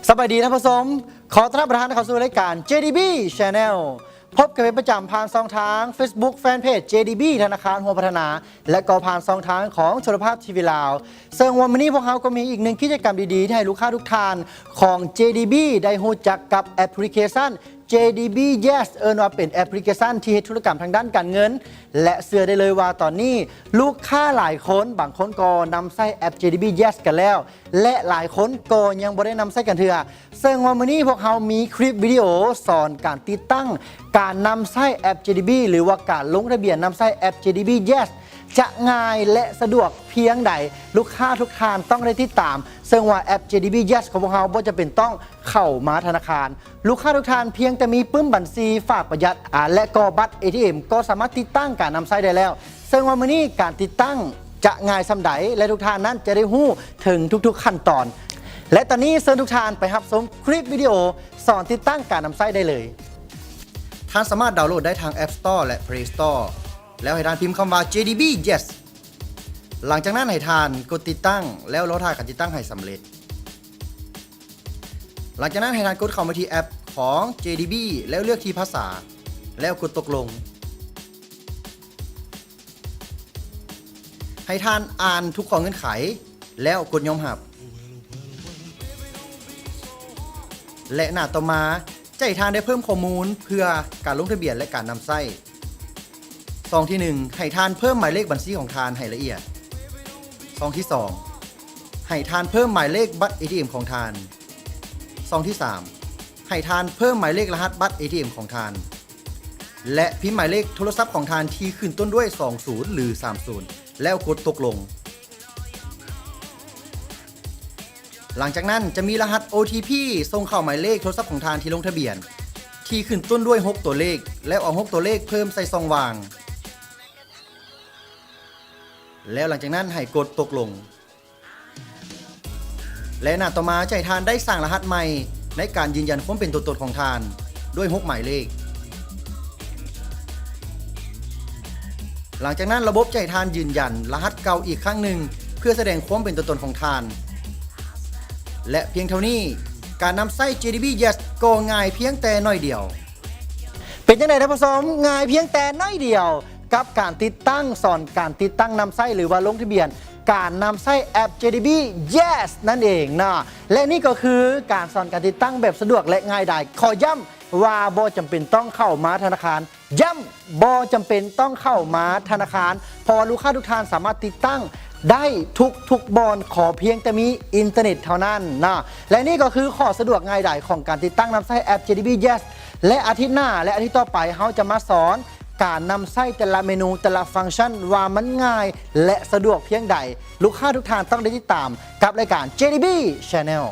ສະບາຍດີທ່ານຜູ້ຊົມ, ຂໍຕ້ອນຮັບທ່ານເຂົ້າສູ່ລາຍການ ເຈ ດີ ບີ Channel. ພົບກັນເປັນປະຈຳຜ່ານຊ່ອງທາງ Facebook Fanpage ເຈ ດີ ບີ ທະນາຄານຮ່ວມພັດທະນາ ແລະ ກໍຜ່ານຊ່ອງທາງຂອງໂທລະພາບທີວີລາວ. ເຊິ່ງວ່າມື້ນີ້ພວກເຮົາກໍມີອີກໜຶ່ງກິດຈະກຳດີໆ ທີ່ໃຫ້ລູກຄ້າທຸກທ່ານຂອງ ເຈ ດີ ບີ ໄດ້ຮູ້ຈັກກັບແອັບພລິເຄຊັນ ເຈ ດີ ບີ Yes ເອີ້ນວ່າເປັນແອັບພລິເຄຊັນທີ່ເຮັດທຸລະກຳທາງດ້ານການເງິນ ແລະ ເຊື່ອໄດ້ເລີຍວ່າຕອນນີ້ລູກຄ້າຫຼາຍຄົນ ບາງຄົນກໍນຳໃຊ້ແອັບ ເຈ ດີ ບີ Yes ກັນແລ້ວ ແລະ ຫຼາຍຄົນກໍຍັງບໍ່ໄດ້ນຳໃຊ້ກັນເທື່ອ. ເຊິ່ງວ່າມື້ນີ້ພວກເຮົາມີຄລິບວິດີໂອສອນການຕິດຕັ້ງ ການນຳໃຊ້ແອັບ ເຈ ດີ ບີ ຫຼືວ່າການລົງທະບຽນນຳໃຊ້ແອັບ ເຈ ດີ ບີ Yes ຈະງ່າຍ ແລະ ສະດວກພຽງໃດ ລູກຄ້າທຸກທ່ານຕ້ອງໄດ້ຕິດຕາມ. ເຊິ່ງວ່າແອັບ ເຈ ດີ ບີ Yes ຂອງພວກເຮົາບໍ່ຈຳເປັນຕ້ອງເຂົ້າມາທະນາຄານ. ລູກຄ້າທຸກທ່ານພຽງແຕ່ມີປຶ້ມບັນຊີຝາກປະຢັດ ອາ ແລະ ກໍບັດ ເອ ທີ ເອັມ ກໍສາມາດຕິດຕັ້ງການນຳໃຊ້ໄດ້ແລ້ວ. ເຊິ່ງວ່າມື້ນີ້ການຕິດຕັ້ງຈະງ່າຍສ່ຳໃດ ແລະ ທຸກທ່ານນັ້ນຈະໄດ້ຮູ້ເຖິງທຸກໆຂັ້ນຕອນ. ແລະ ຕອນນີ້ເຊີນທຸກທ່ານໄປຮັບຊົມຄລິບວິດີໂອສອນຕິດຕັ້ງການນຳໃຊ້ໄດ້ເລີຍ. ທ່ານສາມາດດາວໂຫຼດໄດ້ທາງ App Store ແລະ Play Store ແລ້ວໃຫ້ທ່ານພິມຄຳວ່າ ເຈ ດີ ບີ Yes. ຫຼັງຈາກນັ້ນໃຫ້ທ່ານກົດຕິດຕັ້ງ ແລ້ວລໍຖ້າການຕິດຕັ້ງໃຫ້ສຳເລັດ. ຫຼັງຈາກນັ້ນໃຫ້ທ່ານກົດເຂົ້າມາທີ່ແອັບຂອງ ເຈ ດີ ບີ ແລ້ວເລືອກທີ່ພາສາ ແລ້ວກົດຕົກລົງ. ໃຫ້ທ່ານອ່ານທຸກຂໍ້ເງື່ອນໄຂ ແລ້ວກົດຍອມຮັບ ແລະ ໜ້າຕໍ່ມາຈະໃຫ້ທ່ານໄດ້ເພີ່ມຂໍ້ມູນເພື່ອການລົງທະບຽນ ແລະ ການນຳໃຊ້. ຊ່ອງທີໜຶ່ງ ໃຫ້ທ່ານເພີ່ມໝາຍເລກບັນຊີຂອງທ່ານໃຫ້ລະອຽດ. ຊ່ອງທີສອງ ໃຫ້ທ່ານເພີ່ມໝາຍເລກບັດ ເອ ທີ ເອັມ ຂອງທ່ານ. ຊ່ອງທີສາມ ໃຫ້ທ່ານເພີ່ມໝາຍເລກລະຫັດບັດ ເອ ທີ ເອັມ ຂອງທ່ານ ແລະ ພິມໝາຍເລກໂທລະສັບຂອງທ່ານທີ່ຂຶ້ນຕົ້ນດ້ວຍ ສອງສູນ ຫຼື ສາມສູນ ແລ້ວກົດຕົກລົງ. ຫຼັງຈາກນັ້ນຈະມີລະຫັດ ໂອ ທີ ພີ ສົ່ງເຂົ້າໝາຍເລກໂທລະສັບຂອງທ່ານທີ່ລົງທະບຽນ ທີ່ຂຶ້ນຕົ້ນດ້ວຍ ຫົກ ຕົວເລກ ແລ້ວເອົາ ຫົກ ຕົວເລກເພີ່ມໃສ່ຊ່ອງວ່າງ ແລ້ວຫຼັງຈາກນັ້ນໃຫ້ກົດຕົກລົງ. ແລະ ໜ້າຕໍ່ມາຈະໃຫ້ທ່ານໄດ້ສ້າງລະຫັດໃໝ່ໃນການຢືນຢັນຄວາມເປັນຕົວຕົນຂອງທ່ານດ້ວຍ ຫົກ ໝາຍເລກ. ຫຼັງຈາກນັ້ນລະບົບຈະໃຫ້ທ່ານຢືນຢັນລະຫັດເກົ່າອີກຄັ້ງໜຶ່ງ ເພື່ອສະແດງຄວາມເປັນຕົວຕົນຂອງທ່ານ. ແລະ ພຽງເທົ່ານີ້ ການນຳໃຊ້ ເຈ ດີ ບີ Yes ກໍງ່າຍພຽງແຕ່ໜ້ອຍດຽວ. ເປັນຈັ່ງໃດທ່ານຜູ້ຊົມ? ງ່າຍພຽງແຕ່ໜ້ອຍດຽວ ກັບການຕິດຕັ້ງ, ສອນການຕິດຕັ້ງນຳໃຊ້ ຫຼືວ່າລົງທະບຽນການນຳໃຊ້ແອັບ ເຈ ດີ ບີ Yes ນັ້ນເອງເນາະ. ແລະ ນີ້ກໍຄືການສອນການຕິດຕັ້ງແບບສະດວກ ແລະ ງ່າຍດາຍ. ຂໍຢ້ຳວ່າບໍ່ຈຳເປັນຕ້ອງເຂົ້າມາທະນາຄານ. ຢ້ຳ, ບໍ່ຈຳເປັນຕ້ອງເຂົ້າມາທະນາຄານ ເພາະວ່າລູກຄ້າທຸກທ່ານສາມາດຕິດຕັ້ງໄດ້ທຸກໆບ່ອນ ຂໍພຽງແຕ່ມີອິນເຕີເນັດເທົ່ານັ້ນເນາະ. ແລະ ນີ້ກໍຄືຂໍ້ສະດວກງ່າຍດາຍຂອງການຕິດຕັ້ງນຳໃຊ້ແອັບ ເຈ ດີ ບີ Yes ແລະ ອາທິດໜ້າ ແລະ ອາທິດຕໍ່ໄປ ເຮົາຈະມາສອນການນຳໃຊ້ແຕ່ລະເມນູ ແຕ່ລະຟັງຊັນ ວ່າມັນງ່າຍ ແລະ ສະດວກພຽງໃດ. ລູກຄ້າທຸກທ່ານຕ້ອງໄດ້ຕິດຕາມກັບລາຍການ ເຈ ດີ ບີ Channel.